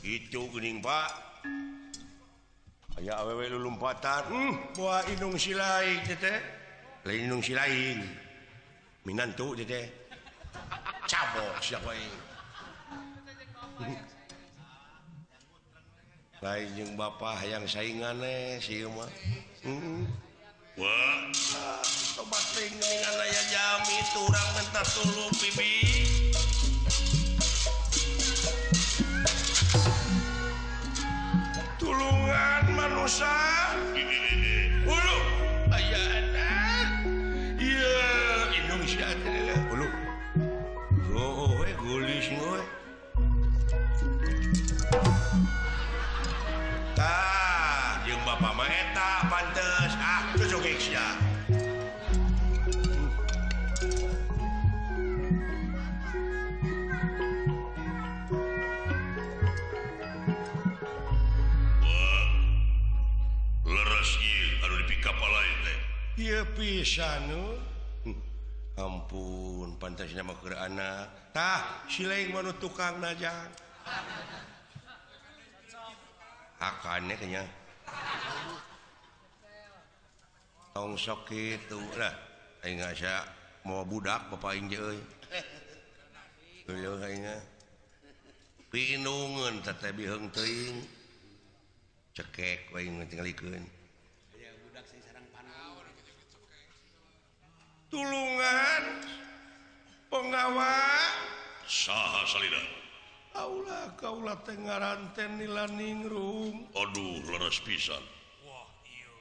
Itu geuning Pak. Aya awewe lulumpatan. Wah indung silaing teh teh. Lain indung silaing. Minantu teh teh. Cabok sia aing. Lain jeung bapa hayang saingan si ieu mah. Wah, tobat teuing geuningan aya jami turang minta tulung bibi. Tulungan manusia. Ulu aya anak. Ieu indung sia teh ulu. Oh, we gulis we. Tah, jeung bapa mah eta pantes. Ah, cocok sia. Wah. Leres ieu anu dipikapala teh. Ieu pisan nu. Ampun, pantasna mah keur anak. Tah, silaing mah nu tukangna jang. Hakannya kayaknya tong sok kitu lah aing asa mau budak bapak aing ge euy heueuh aing piinungeun teh biheung teuing cekek we aing tingalikeun aya budak sing sarang panon tulungan penggawa saha salira. Aula kaula teh ngaran teh Nilaningrum. Aduh leres pisan. Wah ieu.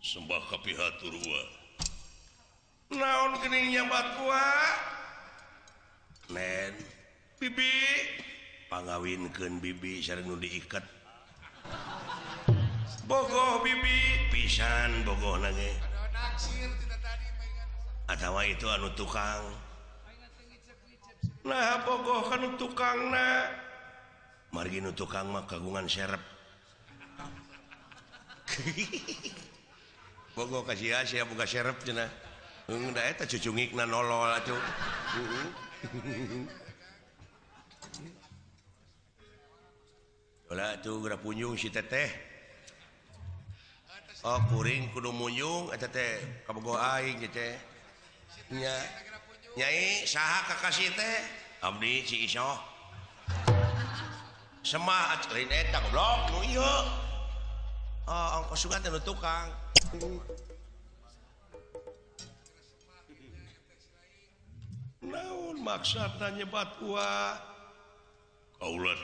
Sembah kapihatur wa. Naon geuning nyabat wa? Nen, bibi pangawinkeun bibi sareng nu diiket. Bogoh bibi pisan bogohna ge. Atawa itu anu tukang. Nah bogoh kan tukangna margi nu tukang mah kagungan serep. Bogoh ka sia sia boga serep cenah. Heung da eta cucungikna nolol atuh. Ulah atuh geura punjung si teteh. Oh kuring kudu munjung eta teh kabogoh aing teh. Nya Nyai saha kakasih teh? Abdi si Isoh. Semah lain eta goblok nu ieu. Oh, ongkos sugan teh nu tukang. Naon maksudna nyebat ua? Kaula